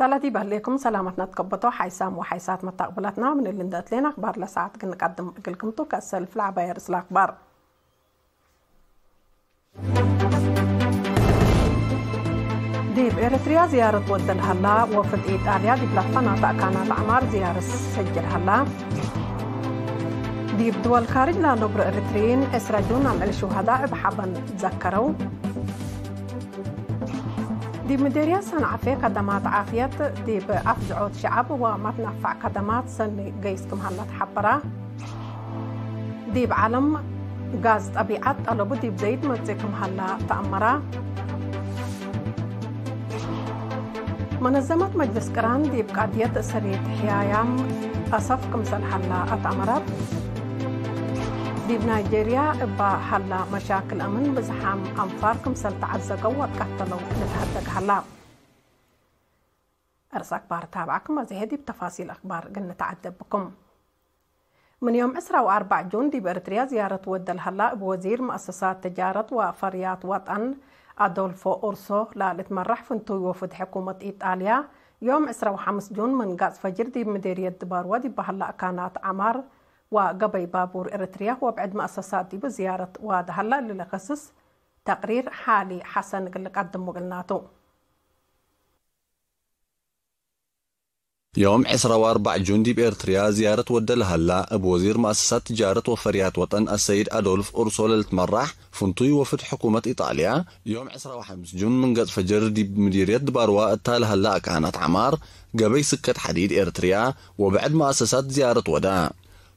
ታላዲ በህሌኩም ሰላማትና ትከበቶ ሓይሳም ወሓይሳት መታቕብላትና ምን ልንደት ሌና ኣኽባር ለሰዓት ግን ንቀድም እግልክምቱ ከሰልፍ ለዓባይ ርእስ ለኣኽባር። ዲብ ኤርትርያ ዝያረት ወደል ሃላ ወፍድ ኢጣልያ ዲብ ላፋናት ኣካናት ዓማር ዝያረት ሰጅል ሃላ። ዲብ ድወል ካርጅ ላኖብር ኤርትሪን ዕስራ ጁን ኣምዕል ሽውሃዳ እብ ሓበን ዘከረው። ዲብ ምዴርያ ሰንዓፌ ከደማት ዓፍየት ዲብ ኣፍዝዖት ሸዓብ ወመትናፋዕ ከደማት ሰኒ ገይስ ክምሃላ ተሓበራ። ዲብ ዓለም ጋዝ ጠቢዓት ጠለቡ ዲብ ዘይድ መጽእ ክምሃላ ተኣመራ። መነዘመት መጅልስ ቅራን ዲብ ቃድየት ሰሪት ሕያያም ኣሰፍ ክምሰል ሃላ ኣተኣመራት። ዲብ ናይጄርያ እባ ሃላ መሻክል ኣምን ብዝሓም ኣንፋር ክምሰል ተዓዘገው ወትቀተለው ልትሃደግ ሃላ። እርስ ኣክባር ታብዓኩም ኣዝሄ ዲብ ተፋሲል ኣክባር ግን ንተዓደብኩም። ምን ዮም ዕስራ ወኣርባዕ ጁን ዲብ ኤርትርያ ዝያረት ወደል ሃላ እብ ወዚር መእሰሳት ትጃረት ወፈርያት ወጠን ኣዶልፎ ኡርሶ ላልትመራሕ ፍንቱይ ወፍድ ሕኩመት ኢጣልያ ዮም ዕስራ ወሓምስ ጁን ምን ጋጽ ፈጅር ዲብ ምዴርየት ድባርዋ ዲብ በሃላ ኣካናት ዓማር ወገበይ ባቡር ኤርትርያ ወብዕድ መእሰሳት ዲብ ዝያረት ዋድሃላ ልለኸስስ ተቅሪር ሓሊ ሓሰን ግልቃት ድሙግልናቱ። ዮም ዕስራ ወኣርባዕ ጁን ዲብ ኤርትርያ ዝያረት ወደል ሃላ እብ ወዚር መእሰሳት ትጃረት ወፈርያት ወጠን ኣሰይድ ኣዶልፍ ኡርሶ ለልትመራሕ ፍንቱይ ወፍድ ሕኩመት ኢጣልያ ዮም ዕስራ ወሓምስ ጁን ምን ገጽ ፈጀር ዲብ ምዲርየት ድባርዋ እታ ለሃላ ኣካናት ዓማር ገበይ ስከት ሓዲድ ኤርትርያ ወብዕድ መእሰሳት ዝያረት ወዳ።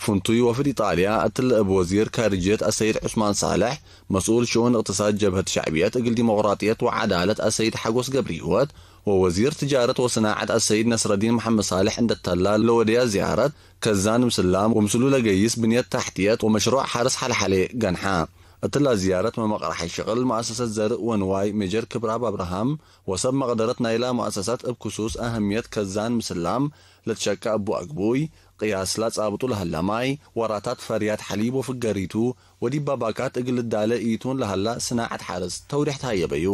ፍንቱይ ወፍድ ኢጣልያ እትለ እብ ወዚር ካርጅየት ኣሰይድ ዑስማን ሳልሕ፣ መስኡል ሽኡን እቅትሳድ ጀብሀት ሻዕብየት እግል ዲሞቅራጥየት ወዓዳለት ኣሰይድ ሓጎስ ገብርህይወት፣ ወወዚር ትጃረት ወስናዓት ኣሰይድ ነስረዲን መሓመድ ሳልሕ እንደተላ ለወደያ ዝያረት ከዛን ምስላም ወምስሉ ለገይስ ብንየት ታሕትየት ወመሽሮዕ ሓርስ ሓልሓሌ ገንሓ። እትላ ዝያረት መመቕርሓይ ሽቕል መኣሰሰት ዘርእ ወንዋይ ሜጀር ክብረኣብ ኣብርሃም ወሰብ መቕደረት ናይላ መኣሰሳት እብ ክሱስ ኣህምየት ከዛን ምስላም ለትሸቀ እቡ ኣግቡይ፣ ቅያስላ ጻብጡ ለሀለ ማይ፣ ወራታት ፈርያት ሐሊብ ወፍገሪቱ ወዲብ ባባካት እግል ልዳለ ኢቱን ለሀላ ስናዐት ሐርስ ተውዴሕ ተሀየበዩ።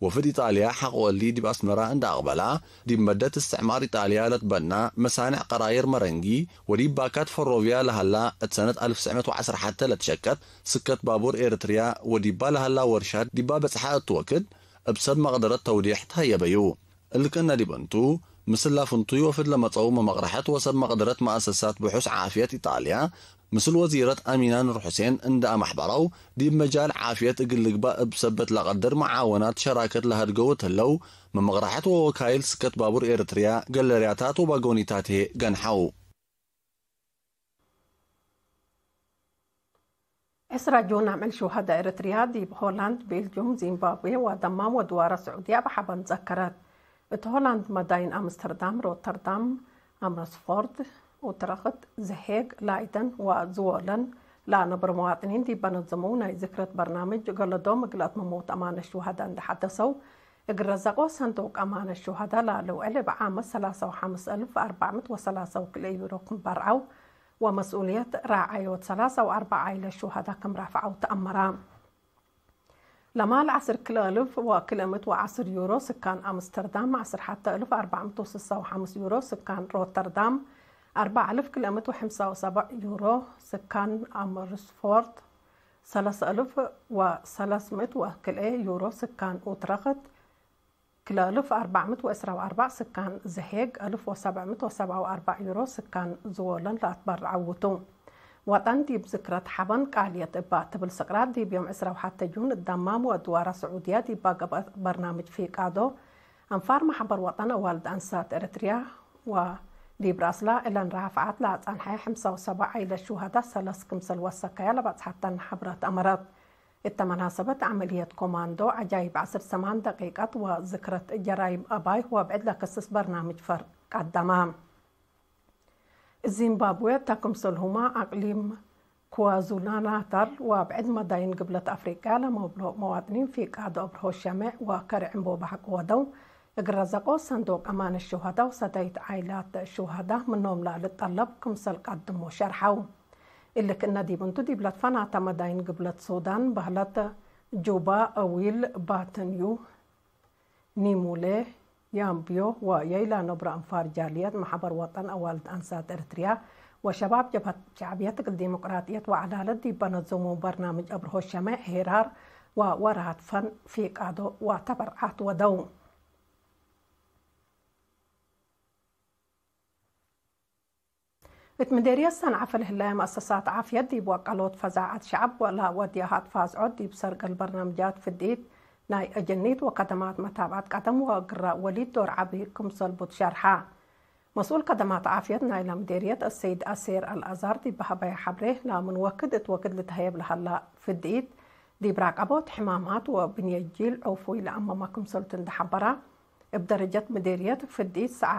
ወፍድ ኢጣልያ ሐቆ እሊ ዲብ አስመራ እንዳ አቅበላ፣ ዲብ መደት እስትዕማር ኢጣልያ ለትበና መሳንዕ ቀራይር መረንጊ ወዲብ ባካት ፈሮቪያ ለሀላ እት ሰነት አልፍ ትስዕ መት ወዐስር ሐተ ለትሸቀት ስከት ባቡር ኤርትርያ ወዲባ ለሀላ ወርሻ ዲባ በጽሐ እት ወክድ እብ ሰብ መቅደረት ተውዴሕ ተሀየበዩ። እልከ እነ ዲብ እንቱ፣ ምስላ ፍንቱይ ወፍድ ለመጸው መመቅረሐት ወሰብ መቅደረት መአሰሳት ብሑስ ዓፍየት ኢጣልያ፣ ምስል ወዚረት አሚና ኑር ሑሴን እንደ አማሕበረው፣ ዲብ መጃል ዓፍየት እግል ልግባእ እብ ሰበት ለቀድር መዓወናት ሸራከት ለሀድገው እት ህለው፣ መመቅረሐት ወወካይል ስከት ባቡር ኤርትርያ፣ ገለርያታት ወባጎኒታትሄ ገንሐው። ዕስራ ጁን አምዕል ሹሃዳ ኤርትርያ ዲብ ሆላንድ፣ ቤልጁም፣ ዚምባብዌ ወደማም ወድዋረ ስዑድያ ብሓበን ዘከረት። እት ሆላንድ መዳይን አምስተርዳም፣ ሮተርዳም፣ አምረስፎርድ፣ ኡትረኽት፣ ዘሄግ፣ ላይደን ወዝዎለን ለአነብር መዋጥኒን ዲብ በነዘመው ናይ ዝክረት በርናምጅ ገለዶም እግል አትመመውት አማነ ሹሃዳ እንደ ሐደሰው፣ እግል ረዘቆ ሰንዱቅ አማነ ሹሃዳ ለልውዕል እብ ዓመት ሰላሳ ወሐምስ አልፍ አርባዕ መት ወሰላሳ ወክልኤ ዩሮ ክም በርዐው፣ ወመስኡልየት ራዓዮት ሰላሳ ወአርባዕ ዓይለ ሹሃዳ ክም ራፍዐው ተአመራ። ለማል ዐስር ክልኤ እልፍ ወክልኤ ምት ወዐስር ዩሮ ስካን አምስተርዳም፣ ዐስር ሐተ እልፍ አርባዕ ምት ወስሳ ወሐምስ ዩሮ ስካን ሮተርዳም፣ አርባዕ እልፍ ክልኤ ምት ወሐምሳ ወሰብዕ ዩሮ ስካን አምርስፎርድ፣ ሰለሰ እልፍ ወሰለስ ምት ወክልኤ ዩሮ ስካን ኡትረኽት፣ ክልኤ እልፍ አርባዕ ምት ወዕስራ ወአርባዕ ስካን ዘሄግ፣ እልፍ ወሰብዕ ምት ወሰብዓ ወአርባዕ ዩሮ ስካን ዝወለን ለአትበርዐውቱ። ወጠን ዲብ ዝክረት ሐበን ቃልየት እባ ትብል ስቅራት ዲብ ዮም ዕስራ ወሐተ ጁን እት ደማም ወእድዋራ ስዑድያ ዲባ ገብአት በርናምጅ ፊቃዶ አንፋር ማሕበር ወጠን አዋልድ አንሳት ኤረትርያ ወዲብ ራስላ እለን ራፍዓት ለአጻንሐ ሐምሳ ወሰብዓ ዓይለ ሹሃዳ ሰለስ ክምሰል ወሰከያ ለባጽሐተን ሐብረት አመረት። እተ መናሰበት ዐመልየት ኮማንዶ ዐጃይብ ዐስር ሰማን ደቂቀት ወዝክረት ጀራይም አባይ ወብዕድ ለክስስ በርናምጅ ፈር ቀደማ። ዚምባብዌ እተ ክምሰልሁማ አቅሊም ክዋዙላናታል ወብዕድ መዳይን ግብለት አፍሪቅያ ለመብሎ መዋጥኒን ፊቃዶ እብርሆ ሸሜዕ ወከሪ ዕንቦ ባሕቅ ወደው እግል ረዘቆ ሰንዱቅ አማነ ሹሃዳ ወሰዳይት ዓይላት ሹሃዳ ምኖም ለልጠለብ ክምሰል ቀድሞ ሸርሐው። እሊ ክእነ ዲብ እንቱ ዲብ ለትፈናተ መዳይን ግብለት ሱዳን በህለት ጁባ፣ አዊል፣ ባተንዩ፣ ኒሙሌ፣ ያምብዮ ወየይላ ነብሮ ኣንፋር ጃልየት ማሕበር ወጠን ኣዋልድ ኣንሳት ኤርትርያ ወሸባብ ጀብሃት ሻዕብየት እግል ዲሞቅራጥየት ወዓዳለት ዲብ በነዘሙ በርናምጅ እብርሆ ሸመዕ ሄራር ወወራት ፈን ፊቃዶ ወተበርዓት ወደው። እት ምዴርየት ሰንዓ ፈልህላየ መአሰሳት ዓፍየት ዲብ ወቀሎት ፈዛዐት ሸዐብ ወላ ወድያሃት ፋዝዖት ዲብ ሰርገል በርናምጃት ፍድኢት ናይ እጅኒት ወከደማት መታብዐት ቀደም ወግራ ወሊድ ዶር ዐቢ ክምሰል ቡት ሸርሓ። መስኡል ከደማት ዓፍየት ናይላ ምዴርየት አሰይድ አሴር አልአዛር ዲብ በሀበያ ሐብሬ ላምን ወክድ እት ወክድ ልትሀየብ ለሀላ ፍድኢት ዲብ ራቀቦት ሕማማት ወብንየት ጂል ዑፉይ ለአመመ ክምሰልቱ እንደ ሐበራ እብ ደረጀት ምዴርየት ፍድኢት ሰዓ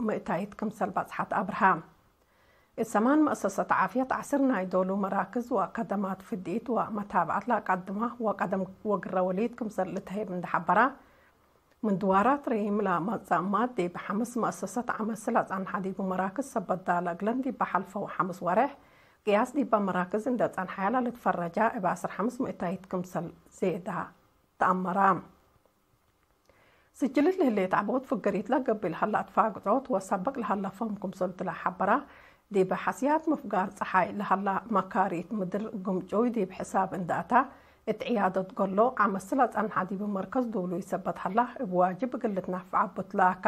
ምእታይት ክምሰል በጽሐት አብርሃ። እት ሰማን መአሰሰት ዓፍየት ዐስር ናይ ዶሉ መራክዝ ወከደማት ፍድኢት ወመታብዐት ለአቀድማ ወቀደም ወግረ ወሊድ ክምሰል ልትሀየብ እንደ ሐበራ፣ ምን ድዋራት ርሂም ለመጽአማት ዲብ ሐምስ መአሰሰት ዐመት ስለ ጸንሐ ዲቡ መራክዝ ሰበት ዳለ እግለን ዲብ ሐልፈው ሐምስ ወሬሕ ቅያስ ዲበ መራክዝ እንደ ጸንሐያ ለልትፈረጃ እብ ዐስር ሐምስ ምእታይት ክምሰል ዜዳ ተአመራ። ስጅልት ለህሌት ዐቦት ፍገሪት ለገብእ ለሀላ አትፋግጦት ወሰብቅ ለሀላ ፈም ክምሰልቱ ለሐበራ፣ ዲብ ሐስያት ምፍጋር ጸሓይ ለሀላ መካሪት ምድር ግምጩይ ዲብ ሕሳብ እንደ አታ፣ እት ዕያደት ገሎ ዐመት ስለ ጸንሐ ዲብ መርከዝ ዱሉይ ሰበት ሀላ፣ እብ ዋጅብ እግል ልትናፈዕ ዐቦት ለአካ።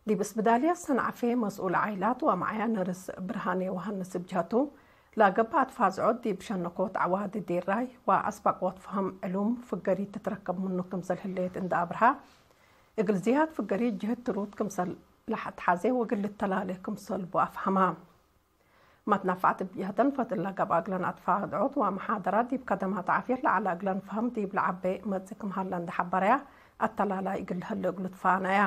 ዲብ እስብዳልየት ሰንዓፌ መስኡል ዓይላት ወመዓያ ነርስ ብርሃኔ ዮሃንስ እብ ጀህቱ፣ ለገብአ አትፋዝዖት ዲብ ሸነኮት ዐዋዲ ዴራይ ወአስባቆት ፈሀም ዕሉም ፍገሪት ትትረከብ ምኑ ክምሰል ህሌት እንደ አብርሃ፣ እግል ዝያድ ፍገሪት ጅህት ትሩት ክምሰል ለአትሐዜ ወእግል ልተላሌ ክምሰል ቡ አፍሀማ። መትናፋዕት እብ ጀህተን ፈትል ለገብአ እግለን አትፋዝዖት ወመሓደራት ዲብ ከደማት ዓፍየት ለዐለ እግለን ፈሀም ዲብ ለዐቤ መጽእ ክም ሀለ እንደ ሐበረያ፣ አተላላይ እግል ለህሌ እግሉ ትፋነያ።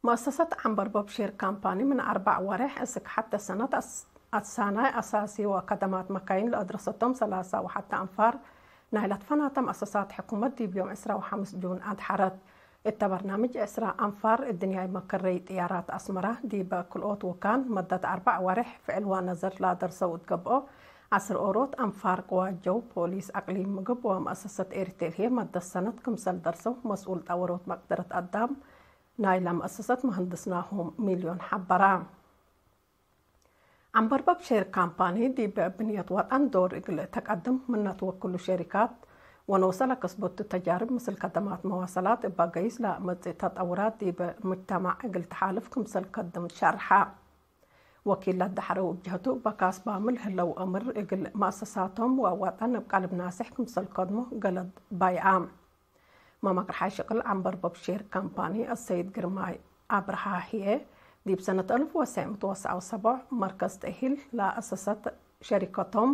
መአሰሰት ዐንበርበብ ሼር ካምፓኒ ምን አርበዕ ወሬሕ እስክ ሐተ ሰነት አስ-፣ አትሳናይ አሳሲ ወከደማት መካይን ለአድረሰቶም ሰላሳ ወሐተ አንፋር ናይ ለትፈናተ መአሰሳት ሕኩመት ዲብ ዮም ዕስራ ወሐምስ ጁን አድሐረት። እተ በርናምጅ ዕስራ አንፋር እድንያይ መከረይ ጥያራት አስመራ ዲበ ክልኦት ውካን መደት አርበዕ ወሬሕ ፍዕል ወነዘር ለአደርሰው እት ገብኦ፣ ዐስር ኦሮት አንፋር ቅዋት ጀው ፖሊስ አቅሊም ምግብ ወመአሰሰት ኤሪቴል ህዬ መደት ሰነት ክምሰል ደርሰው መስኡል ጠወሮት መቅደረት አዳም ናይላ መአሰሰት መሀንድስ ናሆም ሚልዮን ሐበራ። ዐንበርበብ ሼር ካምፓኒ ዲብ ብንየት ወጠን ዶር እግል ተቀድም ምነ ትወክሉ ሸሪካት ወነውሰ ለከስበቱ ተጃርብ ምስል ከደማት መዋሰላት እበ ገይስ ለመጽእ ተጠውራት ዲብ ሙጅተማዕ እግል ተሓልፍ ክምሰል ከድም ሸርሐ። ወኪል ለአዳሕረው እብ ጀህቱ እበ ካስባም ለህለው እምር እግል መአሰሳቶም ወወጠን እብ ቀልብ ናስሕ ክምሰል ከድሞ ገለድ ባይዓ። መመቅርሓይ ሽቅል ዐንበርበብ ሼር ካምፓኒ አሰይድ ግርማይ አብርሃ ህዬ፣ ዲብ ሰነት አልፍ ወሰዕ ምእት ወሰዕ ወሰቦዕ መርከዝ ተእሂል ለአሰሰት ሸሪከቶም፣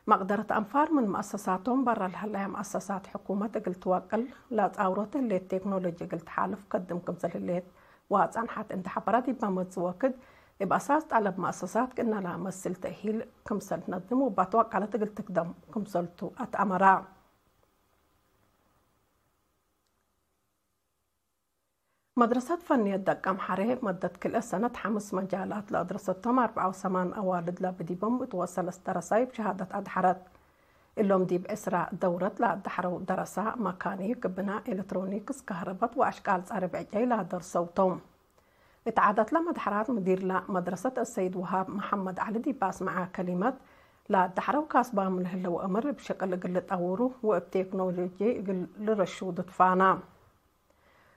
መቅደረት አንፋር ምን መአሰሳቶም በረ ለሀለያ መአሰሳት ሕኩመት እግል ትወቅል፣ ለጻውሮት ህሌት ቴክኖሎጂ እግል ተሓልፍ ከድም ክምሰል ህሌት ወአጸንሐት እንተ ሐበረ፣ ዲብ መጽእ ወክድ እብ አሳስ ጠለብ መአሰሳት ክእነ ለመስል ተእሂል ክምሰል ትነድም ወባትወቀለት እግል ትክደም ክምሰልቱ አትአመራ። መድረሰት ፈንየት ደቀምሐሬ መደት ክልኤ ሰነት ሐምስ መጃላት ለአድረሰቶም አርበዓ ወሰማን አዋልድ ለብዲቦም እት ወሰለስ ደረሳይ እብ ሸሃደት አድሐረት። እሎም ዲብ ዕስራ ደውረት ለአዳሐረው ደረሳ መካኒክ፣ ብና፣ ኤለትሮኒክስ፣ ከህረበት ወአሽቃል ጸርብ ዕጨይ ለአደርሰው ቶም። እት ዓዳት ለመድሐራት ምዲር ለመድረሰት አሰይድ ወሃብ መሐመድ ዐሊ ዲብ አስመዐ ከሊመት፣ ለአዳሐረው ካስባም ለህለው እምር እብ ሸቅል እግል ልጠውሩ ወእብ ቴክኖሎጂ እግል ልረሹ ድትፋና።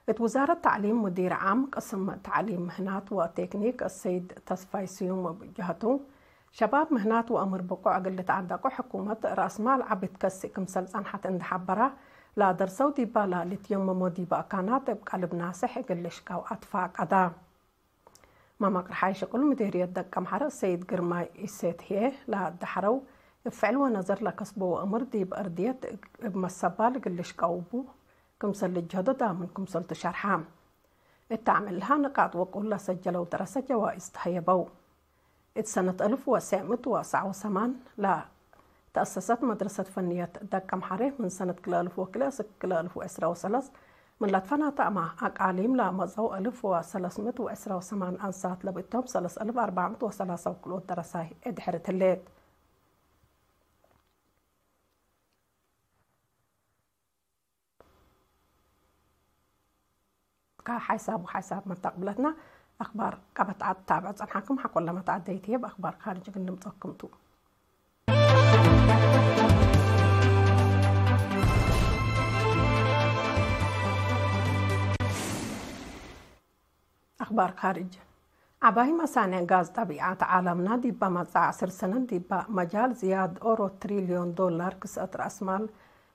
እት ውዛረት ተዕሊም ሙዲር ዓም ቅስም ተዕሊም ምህናት ወቴክኒክ አሰይድ ተስፋይ ስዩም እብ ጀህቱ፣ ሸባብ ምህናት ወእምር ብቁዕ እግል ልትዓደቁ ሕኩመት ረአስማል ዐቢ ትከስእ ክምሰል ጸንሐት እንደ ሐበራ፣ ለአደርሰው ዲባ ለልትየመሞ ዲበ አካናት እብ ቀልብ ናስሕ እግል ልሽቀው አትፋቀዳ። መመቅርሓይ ሽቅል ምዴርየት ደቀምሐረ ሰይድ ግርማይ ኢሴት ህዬ ለአዳሐረው እብ ፍዕል ወነዘር ለከስበዎ እምር ዲብ እርድየት እብ መሰባል እግል ልሽቀው እቡ ክምሰል ልጅሀዶ ዳምን ክምሰልቱ ሸርሐ። እት አምዕል ለሃ ንቃጥ ወቁል ለሰጀለው ደረሰ ጀዋይዝ ተሀየበው። እት ሰነት አልፍ ወሰዕ ምእት ወሰዕ ወሰማን ለተአሰሰት መድረሰት ፈንየት ደቀምሐሬ ምን ሰነት ክልኤ አልፍ ወክልኤ እስክ ክልኤ አልፍ ወዕስራ ወሰለስ ምን ለትፈናተ አማ አቃሊም ለመጽአው አልፍ ወሰለስ ምእት ወዕስራ ወሰማን አንሳት ለብእቶም ሰለስ አልፍ አርበዕ ምእት ወሰላሳ ወክልኦት ደረሳይ እድሕር ትሌት። ካብ ሓይሳብ ሓይሳብ መታቕብለትና ኣኽባር ቀበትዓት ታብዕ ጸንሓኩም ሓቆላ መታዓደይቲ ብኣኽባር ካርጅ ግን ድምጸኩም ቱ። ኣኽባር ካርጅ። ዓባይ መሳንያ ጋዝ ጠቢዓት ዓለምና ዲባ መጻ ዓስር ሰነን ዲባ መጃል ዝያድ ኦሮ ትሪልዮን ዶላር ክሰት ራእስማል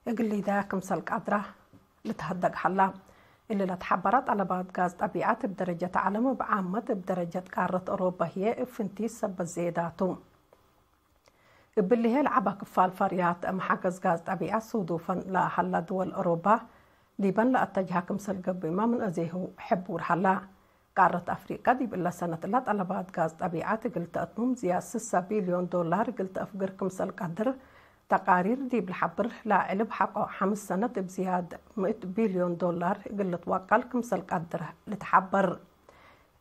እግሊዳ ክምሰል ቃድራ ልትሃደግ ሓላ። እልለት ሓባራ ጠለባት ጋዝ ጠቢዓት ብደረጀት ዓለም ብዓመት ብደረጀት ቃረት ኦሮባ ህየ እፍንቲ ሰበት ዘየዳቱ። እብልሄ ለዓባ ክፋል ፈርያት መሓገዝ ጋዝ ጠቢዓት ሱዱፈን ለሃላ ድወል ኦሮባ ዲበን ለኣተጅሃ ክምሰል ገብማ ምን እዜሁ ሕቡር ሃላ። ቃረት ኣፍሪቃ ዲብ እላ ሰነት እላ ጠለባት ጋዝ ጠቢዓት እግል ተእትሙም ዝያድ ስሳ ቢልዮን ዶላር እግል ተእፍግር ክምሰል ቀድር ተቃሪር ዲብ ልሓብር ላዕሊ ብሓቆ ሓምስ ሰነት እብ ዝያድ ምእት ቢልዮን ዶላር እግል ልትዋቀል ክምሰል ቀድር ልትሓበር።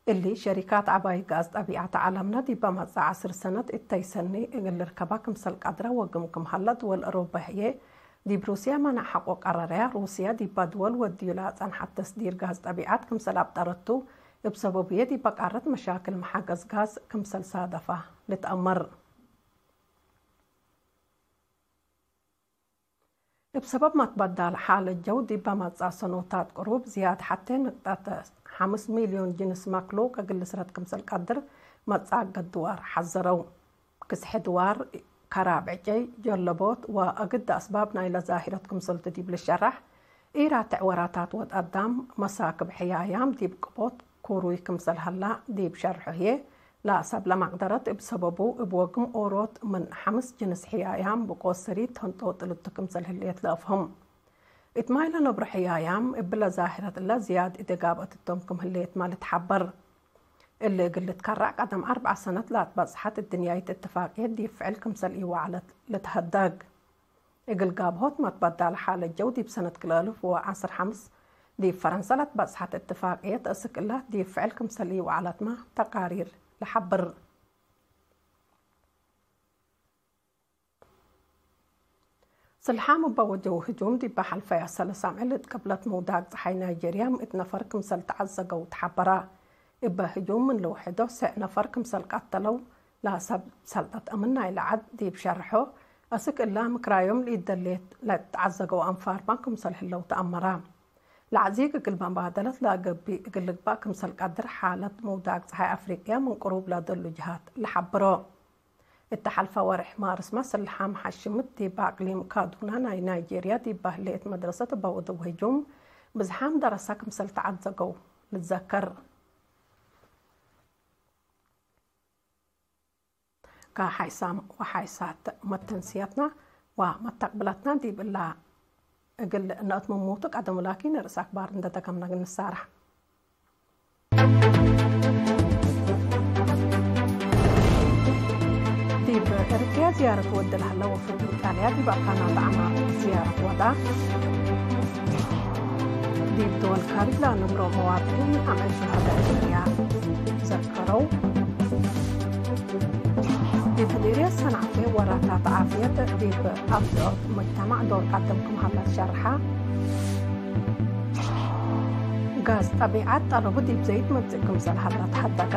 እሊ ሸሪካት ዓባይ ጋዝ ጠቢዓት ዓለምና ዲብ መጻ ዓስር ሰነት እተይ ሰኒ እግል ልርከባ ክምሰል ቀድረ ወግም ክም ሃላ ድወል ኦሮባ ህየ ዲብ ሩስያ ማናዕ ሓቆ ቀረረያ። ሩስያ ዲባ ድወል ወድዩ ለጸንሓት ተስዲር ጋዝ ጠቢዓት ክምሰል ኣብጠረቱ እብ ሰበቡየ ዲባ ቃረት መሻክል መሓገዝ ጋዝ ክምሰል ሳደፋ ልትኣመር። እብ ሰበብ መትበዳል ሓለ ጀው ዲባ መጻ ሰኖታት ቅሩብ ዝያድ ሓቴ ንቅጣት ሓምስ ሚልዮን ጅንስ መክሉቅ እግል ልስረት ክምሰል ቀድር መጻ ገድዋር ሓዘረው። ክስሒ ድዋር፣ ከራብ ዕጨይ፣ ጀለቦት ወእግድ ኣስባብ ናይለ ዛሂረት ክምሰልቱ ዲብ ልሸራሕ፣ ኢራትዕ ወራታት ወድ ኣዳም መሳክብ ሕያያም ዲብ ቅቦት ኩሩይ ክምሰል ሀላ ዲብ ሸርሑ ህዬ፣ ለሰብ ለመቅደረት እብ ሰበቡ እብ ወግም ኦሮት ምን ሐምስ ጅንስ ሕያያም ብቆት ሰሪት ተንጦጥልቱ ክምሰል ህሌት ለአፍህም። እት ማይ ለነብሮ ሕያያም እብለ ዛሂረት እለ ዝያድ እደጋብአት እቶም ክም ህሌት ማ ልትሐበር። እሊ እግል ልትከረዕ ቀደም አርብዓ ሰነት ለአትበጽሐት እድንያይት እትፋቅየት ዲብ ፍዕል ክምሰል ኢወዓለት ልትሀደግ። እግል ጋብሆት መትበዳል ሓለ ጀው ዲብ ሰነት ክልኤ እልፍ ወዐስር ሐምስ ዲብ ፈረንሳ ለትበጽሐት እትፋቅየት እስክ እለ ዲብ ፍዕል ክምሰል ኢወዓለትመ ተቃሪር ለሐብር። ስልሓም እበ ወጀው ህጁም ዲብ ሓልፈያ ሰለሳም ዕለት ቅብለት ምውዳቅ ጸሓይ ናይጀርያ ምእት ነፈር ክምሰል ተዓዘገው ተሓበራ። እበ ህጁም ምን ልውሕዶ ስዕ ነፈር ክምሰል ቀተለው ለሰብ ሰልጠት እምን ናይለ ዐድ ዲብ ሸርሖ፣ እስክ እላ ምክራዮም ለኢደሌት ለተዓዘገው አንፋርማ ክምሰል ህለው ተአመራ። ለዐዚግ እግል መባደለት ለአገብእ እግል ልግባእ ክምሰል ቀድር ሓለት ምውዳቅ ጸሓይ አፍሪቅያ ምን ቅሩብ ለደሉ ጅሃት ለሐብሮ። እተ ሐልፈ ወርሕ ማርስመ ስልሓም ሐሽምት ዲብ አቅሊም ካዱና ናይ ናይጄርያ ዲብ ባህሌት መድረሰት እበ ወደው ህጁም ብዝሓም ደረሰ ክምሰል ተዓዘገው ልትዘከር። ከሓይሳም ወሓይሳት መተንስያትና ወመተቅብለትና ዲብ እላ እግል ነእትምሙቱ ቀደም ላኪን ርእስ አክባር እንደ ደገምና ንሳራሕ። ዲብ ኤርትርያ ዝያረት ወዲ ለሀለ ወፍድ ኢጣልያ ዲብ አካና ጣዕማ ዝያረት ወዳ። ዲብ ድወል ካርጅ ለአነብሮ መዋጥኒን አምዕል ሹሃዳ ኤርትርያ ዘከረው። ዲብ ሊርያ ሰናዕቴ ወራታት ዓፍየት ዲብ አብዝዖት ሙጅተማዕ ዶር ቀደም ክም ሀላ ትሸርሓ። ጋዝ ጠቢዓት ጠለቡ ዲብ ዘይት መጽእ ክምሰል ሀላ ተሐደጋ።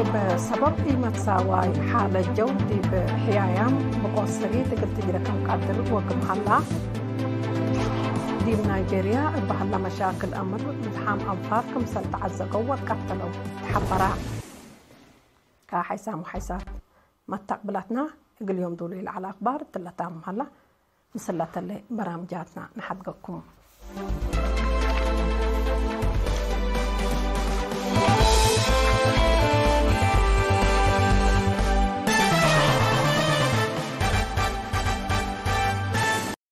እብ ሰበብ ኢመትሳዋይ ሓለ ጀው ዲብ ሕያያም ብቆት ሰሪት እግል ትጅረ ከም ቀድር ወግም ሀላ። ዲብ ናይጀርያ እብ ሀላ መሻክል አምር ብዝሓም አንፋር ክምሰል ተዓዘገው ወቀተለው ተሐበራ። ከሓይሳም ወሓይሳት መተቅብላትና እግል ዮም ዱሉ ኢለዓለ አክባር ትለታም ሀላ። ምስለተለ በራምጃትና ንሓድገኩም።